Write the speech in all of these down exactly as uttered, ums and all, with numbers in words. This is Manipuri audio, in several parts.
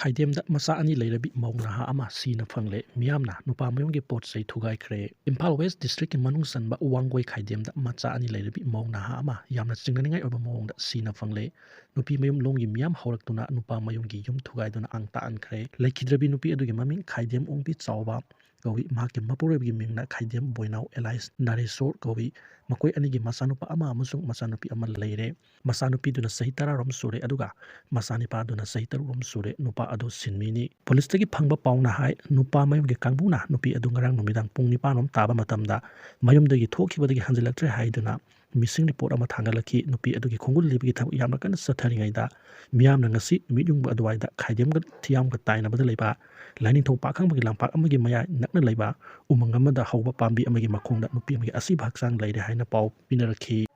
ꯈꯥꯏꯗꯦꯝꯗ ꯃꯆꯥ ꯑꯅꯤ ꯂꯩꯔꯕꯤ ꯃꯧ ꯅꯍꯥ ꯑꯃ ꯁꯤꯅ ꯐꯪꯂꯦ꯫ ꯃꯤꯌꯥꯝꯅ ꯅꯨꯄꯥ ꯃꯌꯨꯝꯒꯤ ꯄꯣꯠ ꯆꯩ ꯊꯨꯒꯥꯏꯈ꯭ꯔꯦ꯫ ꯏꯝꯐꯥꯜ ꯋꯦꯁ ꯗꯤꯁꯇ꯭ꯔꯤꯛꯀꯤ ꯃꯅꯨꯡ ꯆꯟꯕ ꯋꯥꯡꯒꯣꯏ ꯈꯥꯏꯗꯦꯝꯗ ꯃꯆꯥ ꯑꯅꯤ ꯂꯩꯔꯕꯤ ꯃꯧ ꯅꯍꯥ ꯑꯃ ꯌꯥꯝꯅ ꯆꯤꯡꯅꯅꯤꯡꯉꯥꯏ ꯑꯣꯏꯕ ꯃꯑꯣꯡꯗ ꯁꯤꯅ ꯐꯪꯂꯦ꯫ ꯅꯨꯄꯤ ꯃꯌꯨꯝ ꯂꯣꯝꯒꯤ ꯃꯤꯌꯥꯝ ꯍꯧꯔꯛꯇꯨꯅ ꯅꯨꯄꯥ ꯃꯌꯨꯝꯒꯤ ꯌꯨꯝ ꯊꯨꯒꯥꯏꯗꯨꯅ ꯑꯥꯡ ꯇꯥꯛꯍꯟꯈ꯭ꯔꯦ꯫ ꯂꯩꯈꯤꯗ꯭ꯔꯕꯤ ꯅꯨꯄꯤ ꯑꯗꯨꯒꯤ ꯃꯃꯤꯡ ꯈꯥꯏꯗꯦꯝ ꯑꯣꯡꯕꯤ ꯆꯥꯎꯕ ꯀꯧꯏ꯫ ꯃꯍꯥꯛꯀꯤ ꯃꯄꯨꯔꯣꯏꯕꯒꯤ ꯃꯤꯡꯅ ꯈꯥꯏꯗꯦꯝ ꯕꯣꯏꯅꯥꯎ alias ꯅꯥꯔꯦꯁꯣꯔ ꯀꯧꯏ꯫ ꯃꯈꯣꯏ ꯑꯅꯤꯒꯤ ꯃꯆꯥꯅꯨꯄꯥ ꯑꯃ ꯑꯃꯁꯨꯡ ꯃꯆꯥꯅꯨꯄꯤ ꯑꯃ ꯂꯩꯔꯦ꯫ ꯃꯆꯥꯅꯨꯄꯤꯗꯨꯅ ꯆꯍꯤ ꯇꯔꯥꯔꯣꯝ ꯁꯨꯔꯦ, ꯑꯗꯨꯒ ꯃꯆꯥꯅꯤꯄꯥꯗꯨꯅ ꯆꯍꯤ ꯇꯔꯨꯛꯔꯣꯝ ꯁꯨꯔꯦ꯫ ꯅꯨꯄꯥ ꯑꯗꯨ ꯁꯤꯟꯃꯤꯅꯤ꯫ ꯄꯨꯂꯤꯁꯇꯒꯤ ꯐꯪꯕ ꯄꯥꯎꯅ ꯍꯥꯏ, ꯅꯨꯄꯥ ꯃꯌꯨꯝꯒꯤ ꯀꯥꯡꯕꯨꯅ ꯅꯨꯄꯤ ꯑꯗꯨ ꯉꯔꯥꯡ ꯅꯨꯃꯤꯗꯥꯡ ꯄꯨꯡ ꯅꯤꯄꯥꯟꯔꯣꯝ ꯇꯥꯕ ꯃꯇꯝꯗ ꯃꯌꯨꯝꯗꯒꯤ ꯊꯣꯛꯈꯤꯕꯗꯒꯤ ꯍꯟꯖꯤꯜꯂꯛꯇ꯭ꯔꯦ ꯍꯥꯏꯗꯨꯅ missing report ꯑꯃ ꯊꯥꯡꯒꯠꯂꯛꯈꯤ꯫ ꯅꯨꯄꯤ ꯑꯗꯨꯒꯤ ꯈꯣꯡꯒꯨꯜ ꯂꯤꯕꯒꯤ ꯊꯕꯛ ꯌꯥꯝꯅ ꯀꯟꯅ ꯆꯠꯊꯔꯤꯉꯩꯗ ꯃꯤꯌꯥꯝꯅ ꯉꯁꯤ ꯅꯨꯃꯤꯠ ꯌꯨꯡꯕ ꯑꯗꯨꯋꯥꯏꯗ ꯈꯥꯏꯗꯦꯝꯒ ꯊꯤꯌꯥꯝꯒ ꯇꯥꯏꯅꯕꯗ ꯂꯩꯕ ꯂꯥꯏꯅꯤꯡꯊꯧ ꯄꯥꯛꯈꯪꯕꯒꯤ ꯂꯝꯄꯥꯛ ꯑꯃꯒꯤ ꯃꯌꯥꯏ ꯅꯛꯅ ꯂꯩꯕ ꯎꯃꯪ ꯑꯃꯗ ꯍꯧꯕ ꯄꯥꯝꯕꯤ ꯑꯃꯒꯤ ꯃꯈꯣꯡꯗ ꯅꯨꯄꯤ ꯑꯃꯒꯤ ꯑꯁꯤꯕ ꯍꯛꯆꯥꯡ ꯂꯩꯔꯦ ꯍꯥꯏꯅ ꯄꯥꯎ ꯄꯤꯅꯔꯛꯈꯤ꯫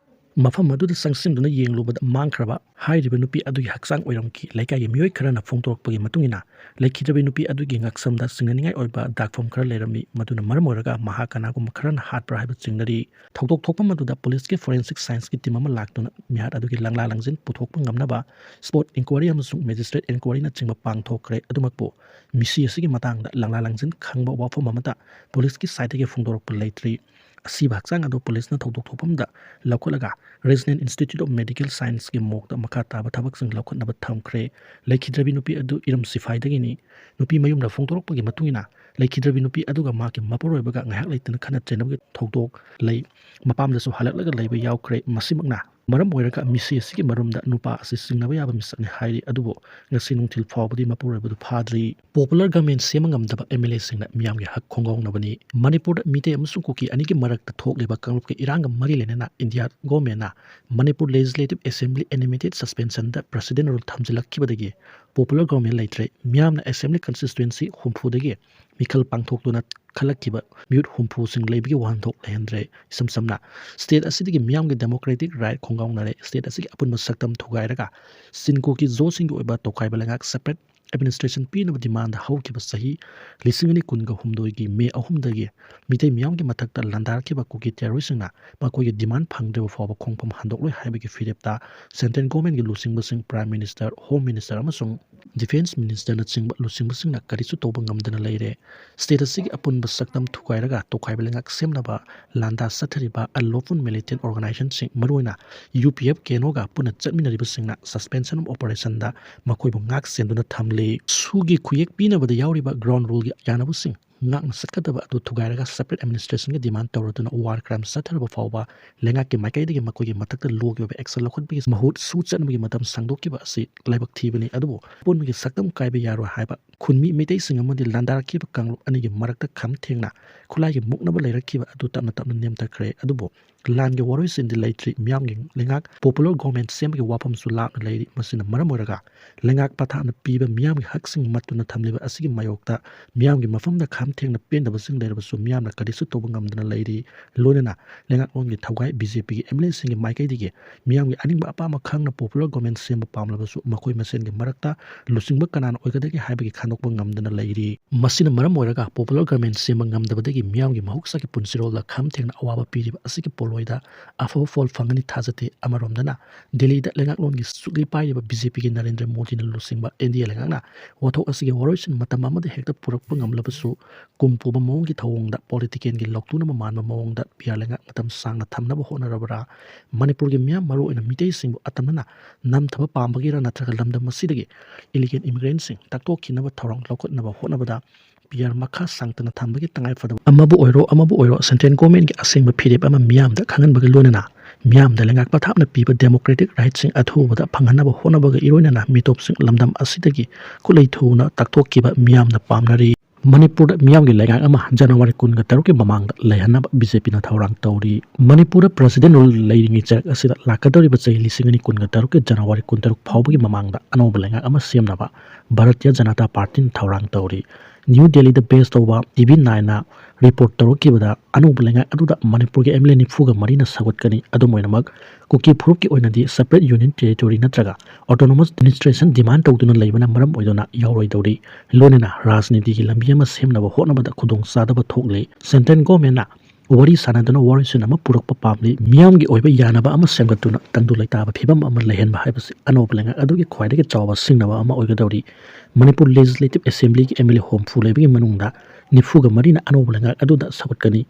ꯃꯐꯝ ꯑꯗꯨꯗ ꯆꯪꯁꯤꯟꯗꯨꯅ ꯌꯦꯡꯂꯨꯕꯗ ꯃꯥꯡꯈ꯭ꯔꯕ ꯍꯥꯏꯔꯤꯕ ꯅꯨꯄꯤ ꯑꯗꯨꯒꯤ ꯍꯛꯆꯥꯡ ꯑꯣꯏꯔꯝꯈꯤ꯫ ꯂꯩꯀꯥꯏꯒꯤ ꯃꯤꯑꯣꯏ ꯈꯔꯅ ꯐꯣꯡꯗꯣꯔꯛꯄꯒꯤ ꯃꯇꯨꯡ ꯏꯟꯅ, ꯂꯩꯈꯤꯗ꯭ꯔꯕꯤ ꯅꯨꯄꯤ ꯑꯗꯨꯒꯤ ꯉꯛꯁꯝꯗ ꯆꯤꯡꯅꯅꯤꯡꯉꯥꯏ ꯑꯣꯏꯕ ꯗꯥꯛꯐꯝ ꯈꯔ ꯂꯩꯔꯝꯃꯤ, ꯃꯗꯨꯅ ꯃꯔꯝ ꯑꯣꯏꯔꯒ ꯃꯍꯥꯛ ꯀꯅꯥꯒꯨꯝꯕ ꯈꯔꯅ ꯍꯥꯠꯄ꯭ꯔꯥ ꯍꯥꯏꯕ ꯆꯤꯡꯅꯔꯤ꯫ ꯊꯧꯗꯣꯛ ꯊꯣꯛꯄ ꯑꯗꯨꯗ ꯄꯨꯂꯤꯁꯀꯤ forensic scienceꯀꯤ team ꯑꯃ ꯂꯥꯛꯇꯨꯅ ꯃꯤꯍꯥꯠ ꯑꯗꯨꯒꯤ ꯂꯪꯂꯥ ꯂꯪꯖꯤꯟ ꯄꯨꯊꯣꯛꯄ ꯉꯝꯅꯕ spot inquiry ꯑꯃꯁꯨꯡ magistrate inquiryꯅꯆꯤꯡꯕ ꯄꯥꯡꯊꯣꯛꯈ꯭ꯔꯦ꯫ ꯑꯗꯨꯃꯛꯄꯨ ꯃꯤꯁꯤ ꯑꯁꯤꯒꯤ ꯃꯇꯥꯡꯗ ꯂꯪꯂꯥ ꯂꯪꯖꯤꯟ ꯈꯪꯕ ꯋꯥꯐꯝ ꯑꯃꯠꯇ ꯄꯨꯂꯤꯁꯀꯤ sideꯇꯒꯤ ꯐꯣꯡꯗꯣꯔꯛꯄ ꯂꯩꯇ꯭ꯔꯤ꯫ ꯑꯁꯤꯕ ꯍꯛꯆꯥꯡ ꯑꯗꯨ ꯄꯨꯂꯤꯁꯅ ꯊꯧꯗꯣꯛ ꯊꯣꯛꯐꯝꯗ ꯂꯧꯈꯠꯂꯒ Regional Institute of Medical Scienceꯀꯤ morgueꯗ ꯃꯈꯥ ꯇꯥꯕ ꯊꯕꯛꯁꯤꯡ ꯂꯧꯈꯠꯅꯕ ꯊꯝꯈ꯭ꯔꯦ꯫ ꯂꯩꯈꯤꯗ꯭ꯔꯕꯤ ꯅꯨꯄꯤ ꯑꯗꯨ ꯏꯔꯝ ꯁꯤꯐꯥꯏꯗꯒꯤꯅꯤ꯫ ꯅꯨꯄꯤ ꯃꯌꯨꯝꯅ ꯐꯣꯡꯗꯣꯔꯛꯄꯒꯤ ꯃꯇꯨꯡ ꯏꯟꯅ, ꯂꯩꯈꯤꯗ꯭ꯔꯕꯤ ꯅꯨꯄꯤ ꯑꯗꯨꯒ ꯃꯍꯥꯛꯀꯤ ꯃꯄꯨꯔꯣꯏꯕꯒ ꯉꯥꯏꯍꯥꯛ ꯂꯩꯇꯅ ꯈꯠꯅ ꯆꯩꯅꯕꯒꯤ ꯊꯧꯗꯣꯛ ꯂꯩ꯫ ꯃꯄꯥꯝꯗꯁꯨ ꯍꯜꯂꯛꯂꯒ ꯂꯩꯕ ꯌꯥꯎꯈ꯭ꯔꯦ꯫ ꯃꯁꯤꯃꯛꯅ ꯃꯔꯝ ꯑꯣꯏꯔꯒ ꯃꯤꯁꯤ ꯑꯁꯤꯒꯤ ꯃꯔꯨꯝꯗ ꯅꯨꯄꯥ ꯑꯁꯤ ꯆꯤꯡꯅꯕ ꯌꯥꯕ ꯃꯤꯁꯛꯅꯤ ꯍꯥꯏꯔꯤ, ꯑꯗꯨꯕꯨ ꯉꯁꯤ ꯅꯨꯡꯊꯤꯜ ꯐꯥꯎꯕꯗꯤ ꯃꯄꯨꯔꯣꯏꯕꯗꯨ ꯐꯥꯗ꯭ꯔꯤ꯫ Popular government ꯁꯦꯝꯕ ꯉꯝꯗꯕ MLAꯁꯤꯡꯅ ꯃꯤꯌꯥꯝꯒꯤ ꯍꯛ ꯈꯣꯡꯒꯥꯎꯅꯕꯅꯤ꯫ ꯃꯅꯤꯄꯨꯔꯗ ꯃꯤꯇꯩ ꯑꯃꯁꯨꯡ ꯀꯨꯀꯤ ꯑꯅꯤꯒꯤ ꯃꯔꯛꯇ ꯊꯣꯛꯂꯤꯕ ꯀꯥꯡꯂꯨꯞꯀꯤ ꯏꯔꯥꯡꯒ ꯃꯔꯤ ꯂꯩꯅꯅ India governmentꯅ Manipur Legislative Assembly animated suspensionꯗ president rule ꯊꯝꯖꯤꯜꯂꯛꯈꯤꯕꯗꯒꯤ popular government ꯂꯩꯇ꯭ꯔꯦ꯫ ꯃꯤꯌꯥꯝꯅ assembly constituency ꯍꯨꯝꯐꯨꯗꯒꯤ ꯃꯤꯈꯜ ꯄꯥꯡꯊꯣꯛꯇꯨꯅ ꯈꯜꯂꯛꯈꯤꯕ ꯃꯤꯍꯨꯠ ꯍꯨꯝꯐꯨꯁꯤꯡ ꯂꯩꯕꯒꯤ ꯋꯥꯍꯟꯊꯣꯛ ꯂꯩꯍꯟꯗ꯭ꯔꯦ꯫ ꯏꯁꯝ ꯁꯝꯅ, state ꯑꯁꯤꯗꯒꯤ ꯃꯤꯌꯥꯝꯒꯤ democratic right ꯈꯣꯡꯒꯥꯎꯅꯔꯦ꯫ State ꯑꯁꯤꯒꯤ ꯑꯄꯨꯟꯕ ꯁꯛꯇꯝ ꯊꯨꯒꯥꯏꯔꯒ ꯆꯤꯟ ꯀꯨꯀꯤ ꯖꯣꯁꯤꯡꯒꯤ ꯑꯣꯏꯕ ꯇꯣꯈꯥꯏꯕ ꯂꯩꯉꯥꯛ separate administration ꯄꯤꯅꯕ demandꯗ ꯍꯧꯈꯤꯕ ꯆꯍꯤ ꯂꯤꯁꯤꯡ ꯑꯅꯤ ꯀꯨꯟꯒ ꯍꯨꯝꯗꯣꯏꯒꯤ May ꯑꯍꯨꯝꯗꯒꯤ ꯃꯤꯇꯩ ꯃꯤꯌꯥꯝꯒꯤ ꯃꯊꯛꯇ ꯂꯥꯟꯗꯥꯔꯛꯈꯤꯕ ꯀꯨꯀꯤ terroristꯁꯤꯡꯅ ꯃꯈꯣꯏꯒꯤ demand ꯐꯪꯗ꯭ꯔꯤꯕ ꯐꯥꯎꯕ ꯈꯣꯡꯐꯝ ꯍꯟꯗꯣꯛꯂꯣꯏ ꯍꯥꯏꯕꯒꯤ ꯐꯤꯔꯦꯞꯇ central governmentꯀꯤ ꯂꯨꯆꯤꯡꯕꯁꯤꯡ, Prime Minister, Home Minister ꯑꯃꯁꯨꯡ ꯗꯤꯐꯦꯟꯁ ꯃꯤꯅꯤꯁꯇꯔꯅꯆꯤꯡꯕ ꯂꯨꯆꯤꯡꯕꯁꯤꯡꯅ ꯀꯔꯤꯁꯨ ꯇꯧꯕ ꯉꯝꯗꯅ ꯂꯩꯔꯦ꯫ ꯁ꯭ꯇꯦꯠ ꯑꯁꯤꯒꯤ ꯑꯄꯨꯟꯕ ꯁꯛꯇꯝ ꯊꯨꯒꯥꯏꯔꯒ ꯇꯣꯈꯥꯏꯕ ꯂꯩꯉꯥꯛ ꯁꯦꯝꯅꯕ ꯂꯥꯟꯗꯥ ꯆꯠꯊꯔꯤꯕ unlawful militant organizationꯁꯤꯡ, ꯃꯔꯨꯑꯣꯏꯅ U P F K N ꯑꯣꯒ ꯄꯨꯟꯅ ꯆꯠꯃꯤꯟꯅꯔꯤꯕꯁꯤꯡꯅ suspension of operationꯗ ꯃꯈꯣꯏꯕꯨ ꯉꯥꯛ ꯁꯦꯟꯗꯨꯅ ꯊꯝꯂꯤ꯫ ꯁꯨꯒꯤ ꯈꯨꯌꯦꯛ ꯄꯤꯅꯕꯗ ꯌꯥꯎꯔꯤꯕ ground ruleꯒꯤ ꯌꯥꯅꯕꯁꯤꯡ ꯉꯥꯛꯅ ꯆꯠꯀꯗꯕ ꯑꯗꯨ ꯊꯨꯒꯥꯏꯔꯒ separate administrationꯒꯤ demand ꯇꯧꯔꯗꯨꯅ war crime ꯆꯠꯊꯔꯕ ꯐꯥꯎꯕ ꯂꯩꯉꯥꯛꯀꯤ ꯃꯥꯏꯀꯩꯗꯒꯤ ꯃꯈꯣꯏꯒꯤ ꯃꯊꯛꯇ lawꯒꯤ ꯑꯣꯏꯕ action ꯂꯧꯈꯠꯄꯒꯤ ꯃꯍꯨꯠ ꯁꯨ ꯆꯠꯅꯕꯒꯤ ꯃꯇꯝ ꯁꯥꯡꯗꯣꯛꯈꯤꯕ ꯑꯁꯤ ꯂꯥꯏꯕꯛ ꯊꯤꯕꯅꯤ꯫ ꯑꯗꯨꯕꯨ ꯑꯄꯨꯟꯕꯒꯤ ꯁꯛꯇꯝ ꯀꯥꯏꯕ ꯌꯥꯔꯣꯏ ꯍꯥꯏꯕ ꯈꯨꯟꯃꯤ ꯃꯩꯇꯩꯁꯤꯡ ꯑꯃꯗꯤ ꯂꯥꯟꯗꯥꯔꯛꯈꯤꯕ ꯀꯥꯡꯂꯨꯞ ꯑꯅꯤꯒꯤ ꯃꯔꯛꯇ ꯈꯝ ꯊꯦꯡꯅ ꯈꯨꯠꯂꯥꯏꯒꯤ ꯃꯨꯛꯅꯕ ꯂꯩꯔꯛꯈꯤꯕ ꯑꯗꯨ ꯇꯞꯅ ꯇꯞꯅ ꯅꯦꯝꯊꯈ꯭ꯔꯦ꯫ ꯑꯗꯨꯕꯨ ꯂꯥꯟꯒꯤ ꯋꯥꯔꯣꯏꯁꯤꯟꯗꯤ ꯂꯩꯇ꯭ꯔꯤ꯫ ꯃꯤꯌꯥꯝꯒꯤ ꯂꯩꯉꯥꯛ popular government ꯁꯦꯝꯕꯒꯤ ꯋꯥꯐꯝꯁꯨ ꯂꯥꯞꯅ ꯂꯩꯔꯤ꯫ ꯃꯁꯤꯅ ꯃꯔꯝ ꯑꯣꯏꯔꯒ ꯂꯩꯉꯥꯛ ꯄꯊꯥꯞꯅ ꯄꯤꯕ ꯃꯤꯌꯥꯝꯒꯤ ꯍꯛꯁꯤꯡ ꯃꯠꯇꯨꯅ ꯊꯝꯂꯤꯕ ꯑꯁꯤꯒꯤ ꯃꯥꯌꯣꯛꯇ ꯃꯤꯌꯥꯝꯒꯤ ꯃꯐꯝꯗ ꯈꯝ ꯊꯦꯡꯅ ꯄꯦꯟꯗꯕꯁꯤꯡ ꯂꯩꯔꯕꯁꯨ ꯃꯤꯌꯥꯝꯅ ꯀꯔꯤꯁꯨ ꯇꯧꯕ ꯉꯝꯗꯅ ꯂꯩꯔꯤ꯫ ꯂꯣꯏꯅꯅ ꯂꯩꯉꯥꯛꯂꯣꯟꯒꯤ ꯊꯧꯒꯥꯏ ꯕꯤ ꯖꯦ ꯄꯤꯒꯤ ꯑꯦꯝ ꯑꯦꯜ ꯑꯦꯁꯤꯡꯒꯤ ꯃꯥꯏꯀꯩꯗꯒꯤ ꯃꯤꯌꯥꯝꯒꯤ ꯑꯅꯤꯡꯕ ꯑꯄꯥꯝꯕ ꯈꯪꯅ popular government ꯁꯦꯝꯕ ꯄꯥꯝꯂꯕꯁꯨ ꯃꯈꯣꯏ ꯃꯁꯦꯟꯒꯤ ꯃꯔꯛꯇ ꯂꯨꯆꯤꯡꯕ ꯀꯅꯥꯅ ꯑꯣꯏꯒꯗꯒꯦ ꯍꯥꯏꯕꯒꯤ ꯈꯟꯗꯣꯛꯄ ꯉꯝꯗꯅ ꯂꯩꯔꯤ꯫ ꯃꯁꯤꯅ ꯃꯔꯝ ꯑꯣꯏꯔꯒ popular government ꯁꯦꯝꯕ ꯉꯝꯗꯕꯗꯒꯤ ꯃꯤꯌꯥꯝꯒꯤ ꯃꯍꯧꯁꯥꯒꯤ ꯄꯨꯟꯁꯤꯔꯣꯜꯗ ꯈꯝ ꯊꯦꯡꯅ ꯑꯋꯥꯕ ꯄꯤꯔꯤꯕ ꯑꯁꯤꯒꯤ ꯄꯣꯠꯂꯣꯏꯗ ꯑꯐꯕ ꯐꯣꯜ ꯐꯪꯒꯅꯤ ꯊꯥꯖꯗꯦ꯫ ꯑꯃꯔꯣꯝꯗꯅ ꯗꯦꯜꯂꯤꯗ ꯂꯩꯉꯥꯛꯂꯣꯟꯒꯤ ꯁꯨꯛꯂꯤ ꯄꯥꯏꯔꯤꯕ ꯕꯤ ꯖꯦ ꯄꯤꯒꯤ ꯅꯔꯦꯟꯗ꯭ꯔ ꯃꯣꯗꯤꯅ ꯂꯨꯆꯤꯡꯕ ꯑꯦꯟ ꯗꯤ ꯑꯦ ꯂꯩꯉꯥꯛꯅ ꯋꯥꯊꯣꯛ ꯑꯁꯤꯒꯤ ꯋꯥꯔꯣꯏꯁꯤꯟ ꯃꯇꯝ ꯑꯃꯗ ꯍꯦꯛꯇ ꯄꯨꯔꯛꯄ ꯉꯝꯂꯕꯁꯨ ꯀꯨꯝ ꯄꯨꯕ ꯃꯑꯣꯡꯒꯤ ꯊꯧꯑꯣꯡꯗ politicalꯒꯤ ꯂꯧꯇꯨꯅꯕ ꯃꯥꯟꯕ ꯃꯑꯣꯡꯗ ꯄꯤ ꯑꯥꯔ ꯂꯩꯉꯥꯛ ꯃꯇꯝ ꯁꯥꯡꯅ ꯊꯝꯅꯕ ꯍꯣꯠꯅꯔꯕ꯭ꯔꯥ? ꯃꯅꯤꯄꯨꯔꯒꯤ ꯃꯤꯌꯥꯝ ꯃꯔꯨꯑꯣꯏꯅ ꯃꯤꯇꯩꯁꯤꯡꯕꯨ ꯑꯇꯝꯅꯅ ꯅꯝꯊꯕ ꯄꯥꯝꯕꯒꯤꯔ ꯅꯠꯇ꯭ꯔꯒ ꯂꯝꯗꯝ ꯑꯁꯤꯗꯒꯤ illegal immigrantꯁꯤꯡ ꯇꯛꯊꯣꯛꯈꯤꯅꯕ ꯊꯧꯔꯥꯡ ꯂꯧꯈꯠꯅꯕ ꯍꯣꯠꯅꯕꯗ ꯄꯤ ꯑꯥꯔ ꯃꯈꯥ ꯁꯥꯡꯇꯅ ꯊꯝꯕꯒꯤ ꯇꯉꯥꯏꯐꯗꯕ ꯑꯃꯕꯨ ꯑꯣꯏꯔꯣ ꯑꯃꯕꯨ ꯑꯣꯏꯔꯣ central governmentꯀꯤ ꯑꯁꯦꯡꯕ ꯐꯤꯔꯦꯞ ꯑꯃ ꯃꯤꯌꯥꯝꯗ ꯈꯪꯍꯟꯕꯒ ꯂꯣꯏꯅꯅ ꯃꯤꯌꯥꯝꯗ ꯂꯩꯉꯥꯛ ꯄꯊꯥꯞꯅ ꯄꯤꯕ democratic rightꯁꯤꯡ ꯑꯊꯨꯕꯗ ꯐꯪꯍꯟꯅꯕ ꯍꯣꯠꯅꯕꯒ ꯏꯔꯣꯏꯅꯅ ꯃꯤꯇꯣꯞꯁꯤꯡ ꯂꯝꯗꯝ ꯑꯁꯤꯗꯒꯤ ꯈꯨꯠꯂꯩ ꯊꯨꯅ ꯇꯛꯊꯣꯛꯈꯤꯕ ꯃꯤꯌꯥꯝꯅ ꯄꯥꯝꯅꯔꯤ꯫ ꯃꯅꯤꯄꯨꯔꯗ ꯃꯤꯌꯥꯝꯒꯤ ꯂꯩꯉꯥꯛ ꯑꯃ ꯖꯅꯋꯥꯔꯤ ꯀꯨꯟꯒ ꯇꯔꯨꯛꯀꯤ ꯃꯃꯥꯡꯗ ꯂꯩꯍꯟꯅꯕ ꯕꯤ ꯖꯦ ꯄꯤꯅ ꯊꯧꯔꯥꯡ ꯇꯧꯔꯤ꯫ ꯃꯅꯤꯄꯨꯔꯗ president rule ꯂꯩꯔꯤꯉꯩ ꯆꯔꯛ ꯑꯁꯤꯗ ꯂꯥꯛꯀꯗꯧꯔꯤꯕ ꯆꯍꯤ ꯂꯤꯁꯤꯡ ꯑꯅꯤ ꯀꯨꯟꯒ ꯇꯔꯨꯛꯀꯤ ꯖꯅꯋꯥꯔꯤ ꯀꯨꯟꯇꯔꯨꯛ ꯐꯥꯎꯕꯒꯤ ꯃꯃꯥꯡꯗ ꯑꯅꯧꯕ ꯂꯩꯉꯥꯛ ꯑꯃ ꯁꯦꯝꯅꯕ ꯚꯥꯔꯇꯤꯌ ꯖꯅꯇꯥ ꯄꯥꯔꯇꯤꯅ ꯊꯧꯔꯥꯡ ꯇꯧꯔꯤ꯫ ꯅ꯭ꯌꯨ ꯗꯦꯜꯂꯤꯗ base ꯇꯧꯕ ꯇꯤ ꯚꯤ ꯅꯥꯏꯟꯅ report ꯇꯧꯔꯛꯈꯤꯕꯗ ꯑꯅꯧꯕ ꯂꯩꯉꯥꯛ ꯑꯗꯨꯗ ꯃꯅꯤꯄꯨꯔꯒꯤ ꯑꯦꯝ ꯑꯦꯜ ꯑꯦ ꯅꯤꯐꯨꯒ ꯃꯔꯤꯅ ꯁꯧꯒꯠꯀꯅꯤ꯫ ꯑꯗꯨꯝ ꯑꯣꯏꯅꯃꯛ ꯀꯨꯀꯤ ꯐꯨꯔꯨꯞꯀꯤ ꯑꯣꯏꯅꯗꯤ separate union territory ꯅꯠꯇ꯭ꯔꯒ autonomous administration demand ꯇꯧꯗꯨꯅ ꯂꯩꯕꯅ ꯃꯔꯝ ꯑꯣꯏꯗꯨꯅ ꯌꯥꯎꯔꯣꯏꯗꯧꯔꯤ꯫ ꯂꯣꯏꯅꯅ ꯔꯥꯖꯅꯤꯇꯤꯒꯤ ꯂꯝꯕꯤ ꯑꯃ ꯁꯦꯝꯅꯕ ꯍꯣꯠꯅꯕꯗ ꯈꯨꯗꯣꯡꯆꯥꯗꯕ ꯊꯣꯛꯂꯤ꯫ Central governmentꯅ ꯋꯥꯔꯤ ꯁꯥꯟꯅꯗꯨꯅ ꯋꯥꯔꯣꯏꯁꯤꯟ ꯑꯃ ꯄꯨꯔꯛꯄ ꯄꯥꯝꯂꯤ꯫ ꯃꯤꯌꯥꯝꯒꯤ ꯑꯣꯏꯕ ꯌꯥꯅꯕ ꯑꯃ ꯁꯦꯝꯒꯠꯇꯨꯅ ꯇꯪꯗꯨ ꯂꯩꯇꯥꯕ ꯐꯤꯕꯝ ꯑꯃ ꯂꯩꯍꯟꯕ ꯍꯥꯏꯕꯁꯤ ꯑꯅꯧꯕ ꯂꯩꯉꯥꯛ ꯑꯗꯨꯒꯤ ꯈ꯭ꯋꯥꯏꯗꯒꯤ ꯆꯥꯎꯕ ꯁꯤꯡꯅꯕ ꯑꯃ ꯑꯣꯏꯒꯗꯧꯔꯤ꯫ Manipur Legislative Assemblyꯒꯤ M L A ꯍꯨꯝꯐꯨ ꯂꯩꯕꯒꯤ ꯃꯅꯨꯡꯗ ꯅꯤꯐꯨꯒ ꯃꯔꯤꯅ ꯑꯅꯧꯕ ꯂꯩꯉꯥꯛ ꯑꯗꯨꯗ ꯁꯧꯒꯠꯀꯅꯤ꯫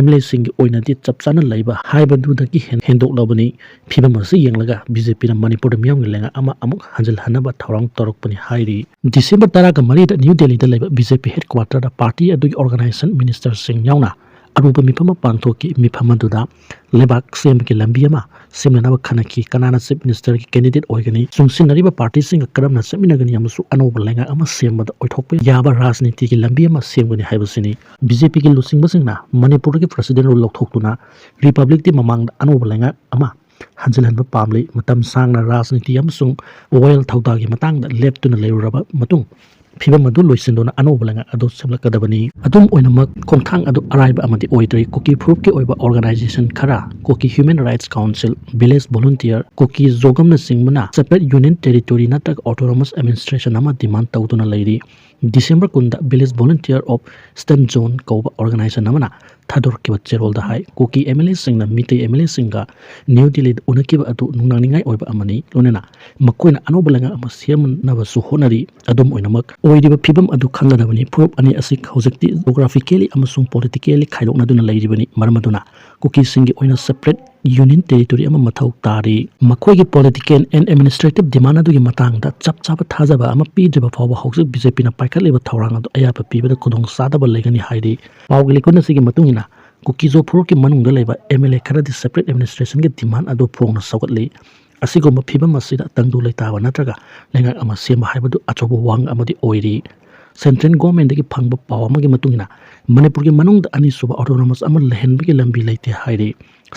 M L Aꯁꯤꯡꯒꯤ ꯑꯣꯏꯅꯗꯤ ꯆꯞ ꯆꯥꯅ ꯂꯩꯕ ꯍꯥꯏꯕꯗꯨꯗꯒꯤ ꯍꯦꯟ-, ꯍꯦꯟꯗꯣꯛꯂꯕꯅꯤ꯫ ꯐꯤꯕꯝ ꯑꯁꯤ ꯌꯦꯡꯂꯒ B J Pꯅ ꯃꯅꯤꯄꯨꯔꯗ ꯃꯤꯌꯥꯝꯒꯤ ꯂꯩꯉꯥꯛ ꯑꯃ ꯑꯃꯨꯛ ꯍꯟꯖꯤꯜꯍꯟꯅꯕ ꯊꯧꯔꯥꯡ ꯇꯧꯔꯛꯄꯅꯤ ꯍꯥꯏꯔꯤ꯫ December ꯇꯔꯥꯒ ꯃꯔꯤꯗ New Delhiꯗ ꯂꯩꯕ B J P headquarterꯗ party ꯑꯗꯨꯒꯤ organization ministerꯁꯤꯡ ꯌꯥꯎꯅ ꯑꯔꯨꯕ ꯃꯤꯐꯝ ꯑꯃ ꯄꯥꯡꯊꯣꯛꯈꯤ꯫ ꯃꯤꯐꯝ ꯑꯗꯨꯗ ꯂꯩꯕꯥꯛ ꯁꯦꯝꯕꯒꯤ ꯂꯝꯕꯤ ꯑꯃ ꯁꯦꯝꯅꯅꯕ ꯈꯟꯅꯈꯤ꯫ ꯀꯅꯥꯅ Chief Ministerꯒꯤ candidate ꯑꯣꯏꯒꯅꯤ? ꯆꯨꯡꯁꯤꯟꯅꯔꯤꯕ partyꯁꯤꯡꯒ ꯀꯔꯝꯅ ꯆꯠꯃꯤꯟꯅꯒꯅꯤ? ꯑꯃꯁꯨꯡ ꯑꯅꯧꯕ ꯂꯩꯉꯥꯛ ꯑꯃ ꯁꯦꯝꯕꯗ ꯑꯣꯏꯊꯣꯛꯄ ꯌꯥꯕ ꯔꯥꯖꯅꯤꯇꯤꯒꯤ ꯂꯝꯕꯤ ꯑꯃ ꯁꯦꯝꯒꯅꯤ ꯍꯥꯏꯕꯁꯤꯅꯤ꯫ B J Pꯒꯤ ꯂꯨꯆꯤꯡꯕꯁꯤꯡꯅ ꯃꯅꯤꯄꯨꯔꯒꯤ president rule ꯂꯧꯊꯣꯛꯇꯨꯅ Republicꯗꯤ ꯃꯃꯥꯡꯗ ꯑꯅꯧꯕ ꯂꯩꯉꯥꯛ ꯑꯃ ꯍꯟꯖꯤꯜꯍꯟꯕ ꯄꯥꯝꯂꯤ꯫ ꯃꯇꯝ ꯁꯥꯡꯅ ꯔꯥꯖꯅꯤꯇꯤ ꯑꯃꯁꯨꯡ ꯋꯥꯌꯦꯜ ꯊꯧꯗꯥꯒꯤ ꯃꯇꯥꯡꯗ ꯂꯦꯞꯇꯨꯅ ꯂꯩꯔꯨꯔꯕ ꯃꯇꯨꯡ, ꯐꯤꯕꯝ ꯑꯗꯨ ꯂꯣꯏꯁꯤꯟꯗꯨꯅ ꯑꯅꯧꯕ ꯂꯩꯉꯥꯛ ꯑꯗꯨ ꯁꯦꯝꯂꯛꯀꯗꯕꯅꯤ꯫ ꯑꯗꯨꯝ ꯑꯣꯏꯅꯃꯛ, ꯈꯣꯡꯊꯥꯡ ꯑꯗꯨ ꯑꯔꯥꯏꯕ ꯑꯃꯗꯤ ꯑꯣꯏꯗ꯭ꯔꯤ꯫ ꯀꯨꯀꯤ ꯐꯨꯔꯨꯞꯀꯤ ꯑꯣꯏꯕ organization ꯈꯔ, Kuki Human Rights Council, Village Volunteer, ꯀꯨꯀꯤ ꯖꯣꯒꯝꯅꯆꯤꯡꯕꯅ separate union territory ꯅꯠꯇ꯭ꯔꯒ autonomous administration ꯑꯃ demand ꯇꯧꯗꯨꯅ ꯂꯩꯔꯤ꯫ December ꯀꯨꯟꯗ Village Volunteer of Eastern Zone ꯀꯧꯕ organization ꯑꯃꯅ ꯊꯥꯗꯣꯔꯛꯈꯤꯕ ꯆꯦꯔꯣꯜꯗ ꯍꯥꯏ, ꯀꯨꯀꯤ M L Aꯁꯤꯡꯅ Meitei M L Aꯁꯤꯡꯒ New Delhiꯗ ꯎꯅꯈꯤꯕ ꯑꯗꯨ ꯅꯨꯡꯅꯥꯡꯅꯤꯡꯉꯥꯏ ꯑꯣꯏꯕ ꯑꯃꯅꯤ, ꯂꯣꯏꯅꯅ ꯃꯈꯣꯏꯅ ꯑꯅꯧꯕ ꯂꯩꯉꯥꯛ ꯑꯃ ꯁꯦꯝꯅꯕꯁꯨ ꯍꯣꯠꯅꯔꯤ꯫ ꯑꯗꯨꯝ ꯑꯣꯏꯅꯃꯛ, ꯑꯣꯏꯔꯤꯕ ꯐꯤꯕꯝ ꯑꯗꯨ ꯈꯪꯒꯗꯕꯅꯤ꯫ ꯐꯨꯔꯨꯞ ꯑꯅꯤ ꯑꯁꯤ ꯍꯧꯖꯤꯛꯇꯤ geographically ꯑꯃꯁꯨꯡ politically ꯈꯥꯏꯗꯣꯛꯅꯗꯨꯅ ꯂꯩꯔꯤꯕꯅꯤ꯫ ꯃꯔꯝ ꯑꯗꯨꯅ, ꯀꯨꯀꯤꯁꯤꯡꯒꯤ ꯑꯣꯏꯅ separate union territory ꯑꯃ ꯃꯊꯧ ꯇꯥꯔꯤ꯫ ꯃꯈꯣꯏꯒꯤ political and administrative demand ꯑꯗꯨꯒꯤ ꯃꯇꯥꯡꯗ ꯆꯞ ꯆꯥꯕ ꯊꯥꯖꯕ ꯑꯃ ꯄꯤꯗ꯭ꯔꯤꯕ ꯐꯥꯎꯕ, ꯍꯧꯖꯤꯛ B J Pꯅ ꯄꯥꯏꯈꯠꯂꯤꯕ ꯊꯧꯔꯥꯡ ꯑꯗꯨ ꯑꯌꯥꯕ ꯄꯤꯕꯗ ꯈꯨꯗꯣꯡꯆꯥꯗꯕ ꯂꯩꯒꯅꯤ ꯍꯥꯏꯔꯤ꯫ ꯄꯥꯎꯒꯤ ꯂꯤꯀꯨꯟ ꯑꯁꯤꯒꯤ ꯃꯇꯨꯡ ꯏꯟꯅ, ꯀꯨꯀꯤ-ꯖꯣ ꯐꯨꯔꯨꯞꯀꯤ ꯃꯅꯨꯡꯗ ꯂꯩꯕ M L A ꯈꯔꯗꯤ separate administrationꯒꯤ demand ꯑꯗꯨ ꯐꯣꯡꯅ ꯁꯧꯒꯠꯂꯤ꯫ ꯑꯁꯤꯒꯨꯝꯕ ꯐꯤꯕꯝ ꯑꯁꯤꯗ ꯇꯪꯗꯨ ꯂꯩꯇꯥꯕ ꯅꯠꯇ꯭ꯔꯒ ꯂꯩꯉꯥꯛ ꯑꯃ ꯁꯦꯝꯕ ꯍꯥꯏꯕꯗꯨ ꯑꯆꯧꯕ ꯋꯥꯍꯪ ꯑꯃꯗꯤ ꯑꯣꯏꯔꯤ꯫ Central Governmentꯗꯒꯤ ꯐꯪꯕ ꯄꯥꯎ ꯑꯃꯒꯤ ꯃꯇꯨꯡ ꯏꯟꯅ, ꯃꯅꯤꯄꯨꯔꯒꯤ ꯃꯅꯨꯡꯗ ꯑꯅꯤꯁꯨꯕ autonomous ꯑꯃ ꯂꯩꯍꯟꯕꯒꯤ ꯂꯝꯕꯤ ꯂꯩꯇꯦ ꯍꯥꯏꯔꯤ꯫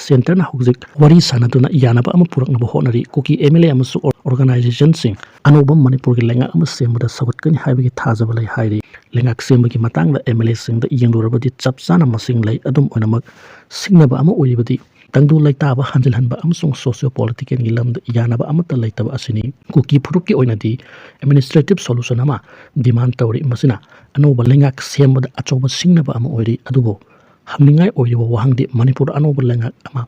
Centreꯅ ꯍꯧꯖꯤꯛ ꯋꯥꯔꯤ ꯁꯥꯟꯅꯗꯨꯅ ꯌꯥꯅꯕ ꯑꯃ ꯄꯨꯔꯛꯅꯕ ꯍꯣꯠꯅꯔꯤ꯫ ꯀꯨꯀꯤ M L A ꯑꯃꯁꯨꯡ or-, organizationꯁꯤꯡ ꯑꯅꯧꯕ ꯃꯅꯤꯄꯨꯔꯒꯤ ꯂꯩꯉꯥꯛ ꯑꯃ ꯁꯦꯝꯕꯗ ꯁꯧꯒꯠꯀꯅꯤ ꯍꯥꯏꯕꯒꯤ ꯊꯥꯖꯕ ꯂꯩ ꯍꯥꯏꯔꯤ꯫ ꯂꯩꯉꯥꯛ ꯁꯦꯝꯕꯒꯤ ꯃꯇꯥꯡꯗ M L Aꯁꯤꯡꯗ ꯌꯦꯡꯂꯨꯔꯕꯗꯤ ꯆꯞ ꯆꯥꯅ ꯃꯁꯤꯡ ꯂꯩ꯫ ꯑꯗꯨꯝ ꯑꯣꯏꯅꯃꯛ, ꯁꯤꯡꯅꯕ ꯑꯃ ꯑꯣꯏꯔꯤꯕꯗꯤ ꯇꯪꯗꯨ ꯂꯩꯇꯥꯕ ꯍꯟꯖꯤꯜꯍꯟꯕ ꯑꯃꯁꯨꯡ socio-politicalꯒꯤ ꯂꯝꯗ ꯌꯥꯅꯕ ꯑꯃꯠꯇ ꯂꯩꯇꯕ ꯑꯁꯤꯅꯤ꯫ ꯀꯨꯀꯤ ꯐꯨꯔꯨꯞꯀꯤ ꯑꯣꯏꯅꯗꯤ administrative solution ꯑꯃ demand ꯇꯧꯔꯤ꯫ ꯃꯁꯤꯅ ꯑꯅꯧꯕ ꯂꯩꯉꯥꯛ ꯁꯦꯝꯕꯗ ꯑꯆꯧꯕ ꯁꯤꯡꯅꯕ ꯑꯃ ꯑꯣꯏꯔꯤ꯫ ꯑꯗꯨꯕꯨ ꯍꯪꯅꯤꯡꯉꯥꯏ ꯑꯣꯏꯔꯤꯕ ꯋꯥꯍꯪꯗꯤ ꯃꯅꯤꯄꯨꯔꯗ ꯑꯅꯧꯕ ꯂꯩꯉꯥꯛ ꯑꯃ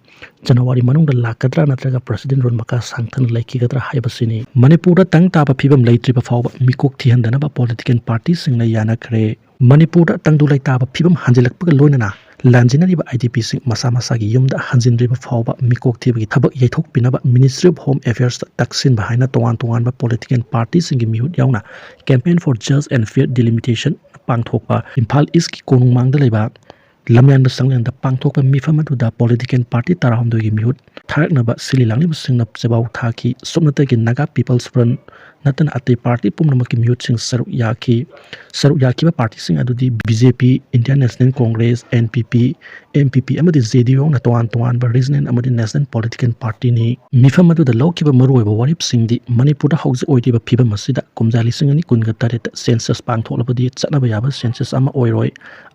ꯖꯅꯋꯥꯔꯤ ꯃꯅꯨꯡꯗ ꯂꯥꯛꯀꯗ꯭ꯔꯥ ꯅꯠꯇ꯭ꯔꯒ ꯄ꯭ꯔꯁꯤꯗꯦꯟ ꯔꯨꯜ ꯃꯈꯥ ꯁꯥꯡꯊꯅ ꯂꯩꯈꯤꯒꯗ꯭ꯔꯥ ꯍꯥꯏꯕꯁꯤꯅꯤ꯫ ꯃꯅꯤꯄꯨꯔꯗ ꯇꯪ ꯇꯥꯕ ꯐꯤꯕꯝ ꯂꯩꯇ꯭ꯔꯤꯕ ꯐꯥꯎꯕ ꯃꯤꯀꯣꯛ ꯊꯤꯍꯟꯗꯅꯕ ꯄꯣꯂꯤꯇꯤꯀꯦꯜ ꯄꯥꯔꯇꯤꯁꯤꯡꯅ ꯌꯥꯅꯈ꯭ꯔꯦ꯫ ꯃꯅꯤꯄꯨꯔꯗ ꯇꯪꯗꯨ ꯂꯩꯇꯥꯕ ꯐꯤꯕꯝ ꯍꯟꯖꯤꯜꯂꯛꯄꯒ ꯂꯣꯏꯅꯅ ꯂꯥꯟꯖꯤꯟꯅꯔꯤꯕ ꯑꯥꯏ ꯗꯤ ꯄꯤꯁꯤꯡ ꯃꯁꯥ ꯃꯁꯥꯒꯤ ꯌꯨꯝꯗ ꯍꯟꯖꯤꯟꯗ꯭ꯔꯤꯕ ꯐꯥꯎꯕ ꯃꯤꯀꯣꯛ ꯊꯤꯕꯒꯤ ꯊꯕꯛ ꯌꯩꯊꯣꯛꯄꯤꯅꯕ Ministry of Home Affairsꯇ ꯇꯛꯁꯤꯟꯕ ꯍꯥꯏꯅ ꯇꯣꯉꯥꯟ ꯇꯣꯉꯥꯟꯕ ꯄꯣꯂꯤꯇꯤꯀꯦꯜ ꯄꯥꯔꯇꯤꯁꯤꯡꯒꯤ ꯃꯤꯍꯨꯠ ꯌꯥꯎꯅ Campaign for Just and Fair Delimitation ꯄꯥꯡꯊꯣꯛꯄ ꯏꯝꯐꯥꯜ ꯏꯁꯀꯤ ꯀꯣꯅꯨꯡꯃꯥꯡꯗ ꯂꯩꯕ ꯂꯝꯌꯥꯟꯕ ꯁꯪꯂꯦꯟꯗ ꯄꯥꯡꯊꯣꯛꯄ ꯃꯤꯐꯝ ꯑꯗꯨꯗ ꯄꯣꯂꯤꯇꯤꯀꯦꯜ ꯄꯥꯔꯇꯤ ꯇꯔꯥꯍꯨꯝꯗꯣꯏꯒꯤ ꯃꯤꯍꯨꯠ ꯊꯥꯔꯛꯅꯕ ꯁꯤꯜꯂꯤ ꯂꯥꯡꯂꯤꯕꯁꯤꯡꯅ ꯆꯦꯕꯥꯎ ꯊꯥꯈꯤ꯫ ꯁꯨꯞꯅꯇꯒꯤ ꯅꯥꯒꯥ ꯄꯤꯄꯜꯁ ꯐ꯭ꯔꯟꯠ ꯅꯠꯇꯅ ꯑꯇꯩ ꯄꯥꯔꯇꯤ ꯄꯨꯝꯅꯃꯛꯀꯤ ꯃꯤꯍꯨꯠꯁꯤꯡ ꯁꯔꯨꯛ ꯌꯥꯈꯤ꯫ ꯁꯔꯨꯛ ꯌꯥꯈꯤꯕ ꯄꯥꯔꯇꯤꯁꯤꯡ ꯑꯗꯨꯗꯤ ꯕꯤ ꯖꯦ ꯄꯤ, Indian National Congress, N P P, M P P ꯑꯃꯗꯤ J D U ꯌꯥꯎꯅ ꯇꯣꯉꯥꯟ ꯇꯣꯉꯥꯟꯕ ꯔꯤꯖꯅꯦꯜ ꯑꯃꯗꯤ ꯅꯦꯁꯅꯦꯜ ꯄꯣꯂꯤꯇꯤꯀꯦꯜ ꯄꯥꯔꯇꯤꯅꯤ꯫ ꯃꯤꯐꯝ ꯑꯗꯨꯗ ꯂꯧꯈꯤꯕ ꯃꯔꯨꯑꯣꯏꯕ ꯋꯥꯔꯦꯞꯁꯤꯡꯗꯤ ꯃꯅꯤꯄꯨꯔꯗ ꯍꯧꯖꯤꯛ ꯑꯣꯏꯔꯤꯕ ꯐꯤꯕꯝ ꯑꯁꯤꯗ ꯀꯨꯝꯖꯥ ꯂꯤꯁꯤꯡ ꯑꯅꯤ ꯀꯨꯟꯒ ꯇꯔꯦꯠꯇ ꯁꯦꯟꯁꯁ ꯄꯥꯡꯊꯣꯛꯂꯕꯗꯤ ꯆꯠꯅꯕ ꯌꯥꯕ ꯁꯦꯟꯁꯁ ꯑꯃ ꯑꯣꯏꯔꯣꯏ꯫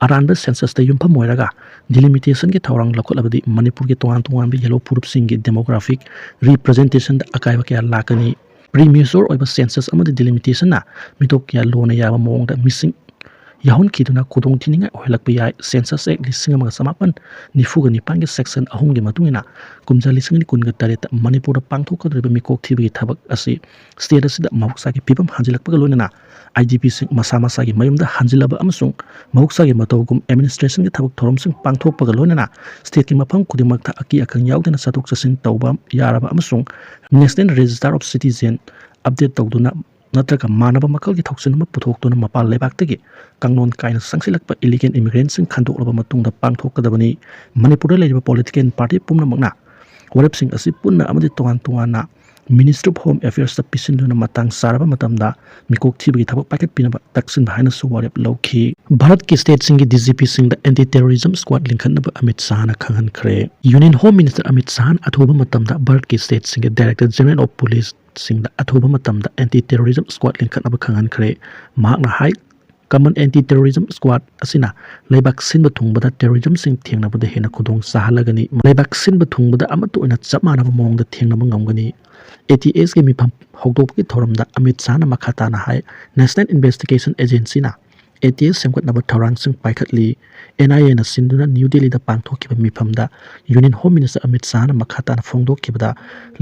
ꯑꯔꯥꯟꯕ ꯁꯦꯟꯁꯁꯇ ꯌꯨꯝꯐꯝ ꯑꯣꯏꯔꯒ ꯗꯤꯂꯤꯃꯤꯇꯦꯁꯟꯒꯤ ꯊꯧꯔꯥꯡ ꯂꯧꯈꯠꯂꯕꯗꯤ ꯃꯅꯤꯄꯨꯔꯒꯤ ꯇꯣꯉꯥꯟ ꯇꯣꯉꯥꯟꯕ ꯌꯦꯜꯂꯣ ꯐꯨꯔꯨꯞꯁꯤꯡꯒꯤ ꯗꯦꯃꯣꯒ꯭ꯔꯥꯐꯤꯛ ꯔꯤꯄ꯭ꯔꯖꯦꯟꯇꯦꯁꯟꯗ ꯑꯀꯥꯏꯕ ꯀꯌꯥ ꯂꯥꯛꯀꯅꯤ꯫ ꯄ꯭ꯔꯤꯃꯦꯆꯣꯔ ꯑꯣꯏꯕ ꯁꯦꯟꯁꯁ ꯑꯃꯗꯤ ꯗꯤꯂꯤꯃꯤꯇꯦꯁꯟꯅ ꯃꯤꯇꯣꯞ ꯀꯌꯥ ꯂꯣꯟꯅ ꯌꯥꯕ ꯃꯑꯣꯡꯗ ꯃꯤꯁꯤꯡ ꯌꯥꯎꯍꯟꯈꯤꯗꯨꯅ ꯈꯨꯗꯣꯡꯊꯤꯅꯤꯡꯉꯥꯏ ꯑꯣꯏꯍꯜꯂꯛꯄ ꯌꯥꯏ꯫ ꯁꯦꯟꯁꯁ ꯑꯦꯛ ꯂꯤꯁꯤꯡ ꯑꯃꯒ ꯆꯃꯥꯄꯟ ꯅꯤꯐꯨꯒ ꯅꯤꯄꯥꯟꯒꯤ ꯁꯦꯛꯁꯟ ꯑꯍꯨꯝꯒꯤ ꯃꯇꯨꯡ ꯏꯟꯅ ꯀꯨꯝꯖꯥ ꯂꯤꯁꯤꯡ ꯑꯅꯤ ꯀꯨꯟꯒ ꯇꯔꯦꯠꯇ ꯃꯅꯤꯄꯨꯔꯗ ꯄꯥꯡꯊꯣꯛꯀꯗꯧꯔꯤꯕ ꯃꯤꯀꯣꯛ ꯊꯤꯕꯒꯤ ꯊꯕꯛ ꯑꯁꯤ ꯁ꯭ꯇꯦꯠ ꯑꯁꯤꯗ ꯃꯍꯧꯁꯥꯒꯤ ꯐꯤꯕꯝ ꯍꯟꯖꯤꯜꯂꯛꯄꯒ ꯂꯣꯏꯅꯅ ꯑꯥꯏ ꯗꯤ ꯄꯤꯁꯤꯡ ꯃꯁꯥ ꯃꯁꯥꯒꯤ ꯃꯌꯨꯝꯗ ꯍꯟꯖꯤꯜꯂꯕ ꯑꯃꯁꯨꯡ ꯃꯍꯧꯁꯥꯒꯤ ꯃꯇꯧꯒꯨꯝ ꯑꯦꯗꯃꯤꯅꯤꯁꯇ꯭ꯔꯦꯁꯟꯒꯤ ꯊꯕꯛ ꯊꯧꯔꯝꯁꯤꯡ ꯄꯥꯡꯊꯣꯛꯄꯒ ꯂꯣꯏꯅꯅ ꯁ꯭ꯇꯦꯠꯀꯤ ꯃꯐꯝ ꯈꯨꯗꯤꯡꯃꯛꯇ ꯑꯀꯤ ꯑꯈꯪ ꯌꯥꯎꯗꯅ ꯆꯠꯊꯣꯛ ꯆꯠꯁꯤꯟ ꯇꯧꯕ ꯌꯥꯔꯕ ꯑꯃꯁꯨꯡ national register of citizen update ꯇꯧꯗꯨꯅ ꯅꯠꯇ꯭ꯔꯒ ꯃꯥꯟꯅꯕ ꯃꯈꯜꯒꯤ ꯊꯧꯁꯤꯜ ꯑꯃ ꯄꯨꯊꯣꯛꯇꯨꯅ ꯃꯄꯥꯟ ꯂꯩꯕꯥꯛꯇꯒꯤ ꯀꯥꯡꯂꯣꯟ ꯀꯥꯏꯅ ꯆꯪꯁꯤꯜꯂꯛꯄ ꯏꯂꯤꯒꯦꯜ ꯏꯃꯤꯒ꯭ꯔꯦꯟꯁꯤꯡ ꯈꯟꯗꯣꯛꯂꯕ ꯃꯇꯨꯡꯗ ꯄꯥꯡꯊꯣꯛꯀꯗꯕꯅꯤ꯫ ꯃꯅꯤꯄꯨꯔꯗ ꯂꯩꯔꯤꯕ ꯄꯣꯂꯤꯇꯤꯀꯦꯜ ꯄꯥꯔꯇꯤ ꯄꯨꯝꯅꯃꯛꯅ ꯋꯥꯔꯦꯞꯁꯤꯡ ꯑꯁꯤ ꯄꯨꯟꯅ ꯑꯃꯗꯤ ꯇꯣꯉꯥꯟ ꯇꯣꯉꯥꯟꯅ Ministry of Home Affairsꯇ ꯄꯤꯁꯤꯟꯗꯨꯅ ꯃꯇꯥꯡ ꯆꯥꯔꯕ ꯃꯇꯝꯗ ꯃꯤꯀꯣꯛ ꯊꯤꯕꯒꯤ ꯊꯕꯛ ꯄꯥꯏꯈꯠꯄꯤꯅꯕ ꯇꯛꯁꯤꯟꯕ ꯍꯥꯏꯅꯁꯨ ꯋꯥꯔꯦꯞ ꯂꯧꯈꯤ꯫ ꯚꯥꯔꯠꯀꯤ ꯁ꯭ꯇꯦꯠꯁꯤꯡꯒꯤ ꯗꯤ ꯖꯤ ꯄꯤꯁꯤꯡꯗ ꯑꯦꯟꯇꯤ ꯇꯦꯔꯣꯔꯤꯖꯝ ꯁ꯭ꯀ꯭ꯋꯥꯗ ꯂꯤꯡꯈꯠꯅꯕ ꯑꯃꯤꯠ ꯁꯥꯍꯅ ꯈꯪꯍꯟꯈ꯭ꯔꯦ꯫ ꯌꯨꯅꯤꯌꯟ ꯍꯣꯝ ꯃꯤꯅꯤꯁꯇꯔ ꯑꯃꯤꯠ ꯁꯥꯍꯅ ꯑꯊꯨꯕ ꯃꯇꯝꯗ ꯚꯥꯔꯠꯀꯤ ꯁ꯭ꯇꯦꯠꯁꯤꯡꯒꯤ ꯗꯥꯏꯔꯦꯛꯇꯔ ꯖꯦꯅꯔꯦꯜ ꯑꯣꯐ ꯄꯨꯂꯤꯁꯁꯤꯡꯗ ꯑꯊꯨꯕ ꯃꯇꯝꯗ ꯑꯦꯟꯇꯤ ꯇꯦꯔꯣꯔꯤꯖꯝ ꯁ꯭ꯀ꯭ꯋꯥꯗ ꯂꯤꯡꯈꯠꯅꯕ ꯈꯪꯍꯟꯈ꯭ꯔꯦ꯫ ꯃꯍꯥꯛꯅ ꯍꯥꯏ, ꯀꯃꯟ ꯑꯦꯟꯇꯤ ꯇꯦꯔꯣꯔꯤꯖꯝ ꯁ꯭ꯀ꯭ꯋꯥꯗ ꯑꯁꯤꯅ ꯂꯩꯕꯥꯛ ꯁꯤꯟꯕ ꯊꯨꯡꯕꯗ ꯇꯦꯔꯣꯔꯤꯖꯝꯁꯤꯡ ꯊꯦꯡꯅꯕꯗ ꯍꯦꯟꯅ ꯈꯨꯗꯣꯡ ꯆꯥꯍꯜꯂꯒꯅꯤ꯫ ꯂꯩꯕꯥꯛ ꯁꯤꯟꯕ ꯊꯨꯡꯕꯗ ꯑꯃꯠꯇ ꯑꯣꯏꯅ ꯆꯞ ꯃꯥꯟꯅꯕ ꯃꯑꯣꯡꯗ ꯊꯦꯡꯅꯕ ꯉꯝꯒꯅꯤ꯫ ꯑꯦ ꯇꯤ ꯑꯦꯁꯀꯤ ꯃꯤꯐꯝ ꯍꯧꯗꯣꯛꯄꯒꯤ ꯊꯧꯔꯝꯗ ꯑꯃꯤꯠ ꯁꯥꯍꯅ ꯃꯈꯥ ꯇꯥꯅ ꯍꯥꯏ, ꯅꯦꯁꯅꯦꯜ ꯏꯟꯚꯦꯁꯇꯤꯒꯦꯁꯟ ꯑꯦꯖꯦꯟꯁꯤꯅ ꯑꯦ ꯇꯤ ꯑꯦꯁ ꯁꯦꯝꯒꯠꯅꯕ ꯊꯧꯔꯥꯡꯁꯤꯡ ꯄꯥꯏꯈꯠꯂꯤ꯫ ꯑꯦꯟ ꯑꯥꯏ ꯑꯦꯅ ꯁꯤꯟꯗꯨꯅ ꯅ꯭ꯌꯨ ꯗꯦꯜꯂꯤꯗ ꯄꯥꯡꯊꯣꯛꯈꯤꯕ ꯃꯤꯐꯝꯗ ꯌꯨꯅꯤꯌꯟ ꯍꯣꯝ ꯃꯤꯅꯤꯁꯇꯔ ꯑꯃꯤꯠ ꯁꯥꯍꯅ ꯃꯈꯥ ꯇꯥꯅ ꯐꯣꯡꯗꯣꯛꯈꯤꯕꯗ,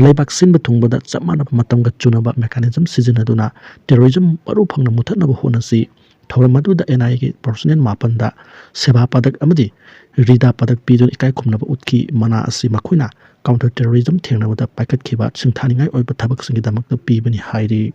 ꯂꯩꯕꯥꯛ ꯁꯤꯟꯕ ꯊꯨꯡꯕꯗ ꯆꯞ ꯃꯥꯟꯅꯕ ꯃꯇꯝꯒ ꯆꯨꯅꯕ ꯃꯦꯀꯥꯅꯤꯖꯝ ꯁꯤꯖꯤꯟꯅꯗꯨꯅ ꯇꯦꯔꯣꯔꯤꯖꯝ ꯃꯔꯨ ꯐꯪꯅ ꯃꯨꯊꯠꯅꯕ ꯍꯣꯠꯅꯁꯤ꯫ ꯊꯧꯔꯝ ꯑꯗꯨꯗ ꯑꯦꯟ ꯑꯥꯏ ꯑꯦꯒꯤ ꯄꯔꯁꯣꯅꯦꯜ ꯃꯥꯄꯟꯗ ꯁꯦꯕꯥ ꯄꯗꯛ ꯑꯃꯗꯤ ꯔꯤꯗꯥ ꯄꯗꯛ ꯄꯤꯗꯨꯅ ꯏꯀꯥꯏ ꯈꯨꯝꯅꯕ ꯎꯠꯈꯤ꯫ ꯃꯅꯥ ꯑꯁꯤ ꯃꯈꯣꯏꯅ ꯀꯥꯎꯟꯇꯔ ꯇꯦꯔꯣꯔꯤꯖꯝ ꯊꯦꯡꯅꯕꯗ ꯄꯥꯏꯈꯠꯈꯤꯕ ꯁꯤꯡꯊꯥꯅꯤꯡꯉꯥꯏ ꯑꯣꯏꯕ ꯊꯕꯛꯁꯤꯡꯒꯤꯗꯃꯛꯇ ꯄꯤꯕꯅꯤ ꯍꯥꯏꯔꯤ꯫